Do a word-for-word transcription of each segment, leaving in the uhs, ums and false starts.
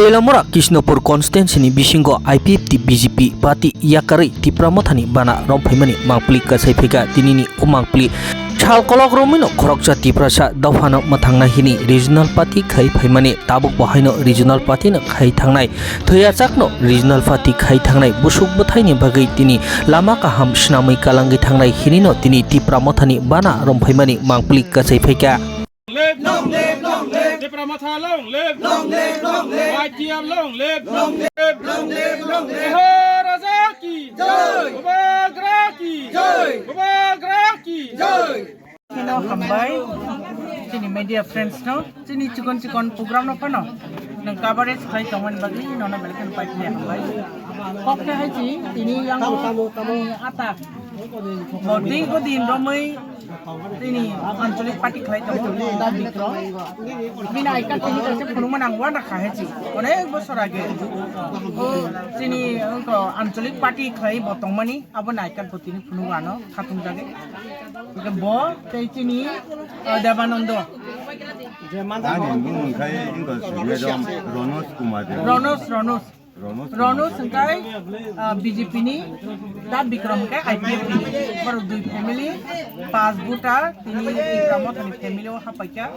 Teilamura Krishnapur constituency ni bisingo I P F T B J P party yakarwi Tipra Mothani bana romphaimani mangpili kasai phaikha. Tinini o mangpili sal kolok romwino khoroksa Tiprasa dophano mwthangna hini regional party khai phaimani, tabuk bo haino regional party no khai thangnai, thwiyachakno regional party khai thangnai busuk bwthaini bagwi tini lama kaham swnamwi kalangwi thangnai hinino tini Tipra Mothani bana romphaimani mangpili kasai phaikha. Live! Long live, long live! Tipra Motha long live! Long live, long live! Y T F long live! Long live, long live, long live! Jai Ho Raja ki! Jai! Bubagra ki! Jai! Bubagra ki! Jai! Kheno hambai, chini media friends no, chini chikon chikon program no phano, nang coverage khlai tongmani bagwi nono belai kheno paikhe hambai. Kok khe hai chi, tini yang, tini ata, bo ding ko din romwi, tini anchalik party khlai tongo, Da Bikrom. Bini I card tini kaisa phunukmani ang uanra kha hai chi. Onek bosor age. O chini wngkha anchalik party khlai bo tongmani, abo I card bo tini phunuk ano khatung jagwi. Hingke bo tei chini, ah, Debanando. Ani bumung khai wngkha Madam Ronos Kumar Deb. Ronos, Ronos. Ronos Ronos Kumar Deb. Hingkai, ah, B J P ni Da Bikrom hingkai I P F ni. Borok dui family, pas voter, tini Tipra Mothani family o hapaikha.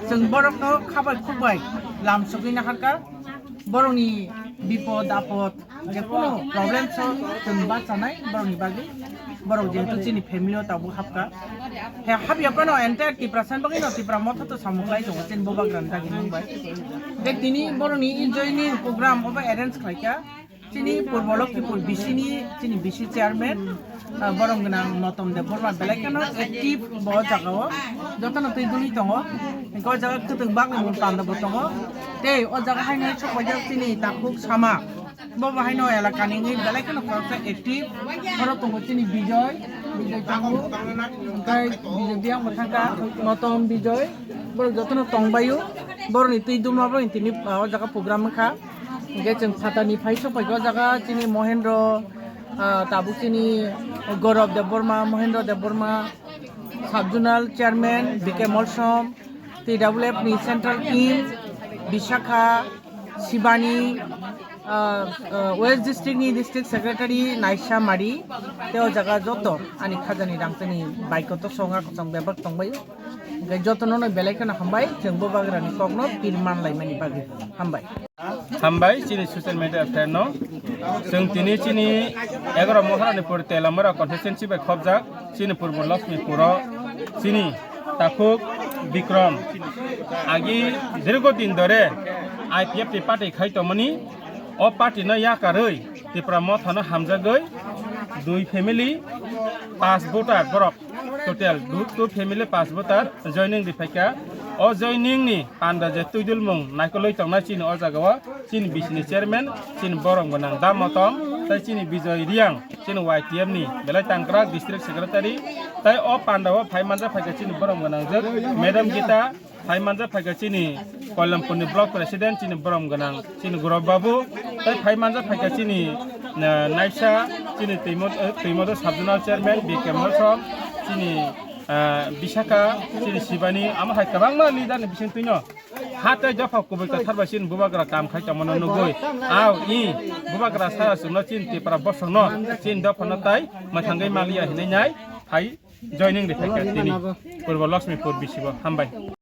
Chwng borokno khabai khukbai lam sugwi naharkha. Borokni bipod apod, jekunu problems o chwng bachanai borokni bagwi, borok jehetu chini family o tabuk hapkha. He hapya phano entire Tiprasa ni bagwi no Tipra Motha to samung khlai tongo chini bubagrani dagini wngbai. Tei tini borokni joining program obo arrange khlaikha chini Purbo Lokhipur B C ni chini B C chairman, ah, borom gwnang Notom Debbarma belai kheno active bo o jaga o, jotono twi duli tongo. Hingke o jaga kwtwng bakni mung panda bo tongo. Tei o jaga haino sok paijak chini takhuk Sama. Bo bo haino elakani wngwi belai kheno khoroksa active. Oro tongo chini Bijoy, Bijoy tongo. Hingke Bijoy biyang bo thangkha, Notom Bijoy. Borok jotono tongbaio. Borokni twi duma bo tini, ah, o jaga program wngkha. Hingke chwng phatani phai sok paikha o jaga chini Mohendro, ah, tabuk chini Gaurav Debbarma, Mohendro Debbarma, Sub Zonal Chairman B K Molsom, T W F ni Central Team, Bisakha, Shibani, ah, ah, West District ni District Secretary Naisa Mari, tei o jaga joto ani khajani rangchani baikoto songa kosong bebak tongbaio. Hingke jotono no belai kheno hambai, chwng bubagrani kokno pir manlaimani bagwi. Hambai. Hambai chini social media friend no. Chwng tini chini egaroh Moharani pur Teilamura constituency bai khopjak chini Purbo Lakshmipur o chini takhuk Bikrom agi dirgo din dore I P F ni party khai tongmani, o party no yakarwi Tipra Motha no hamjagwi dui family pas voter borok. Total du-, two family pas voter joining riphaikha. O joining ni panda je twidulmung naikolwi tongnai chini o jaga o chini B C ni chairman, chini borom gwnang Da Motom, tei chini Bijoy Reang, chini Y T F ni belai tangkrak district secretary, tei o panda o phai manja phaikha chini borom gwnang jwk Madam Gita, phai manja phaikha chini Koilampur ni block president, chini borom gwnang chini Gaurav Babu, tei phai manja phaikha chini, ah, Naisa, chini Twimo-, eh, Twimodo Sub Zonal Chairman B K Molsom, chini, ah, Bisakha, chini Shibani, amo hai kwbangma leader ni bising twino ha tei dopha kubui kwthar bai chini bubagra kam khai tongmano nugwi. Au i bubagra sara chwngno chini Tipra bosongno chini dophano tai mwthangwi maliya hinwi nai hai joining riphaikha tini Purbo Lakshmipur B C o. Hambai.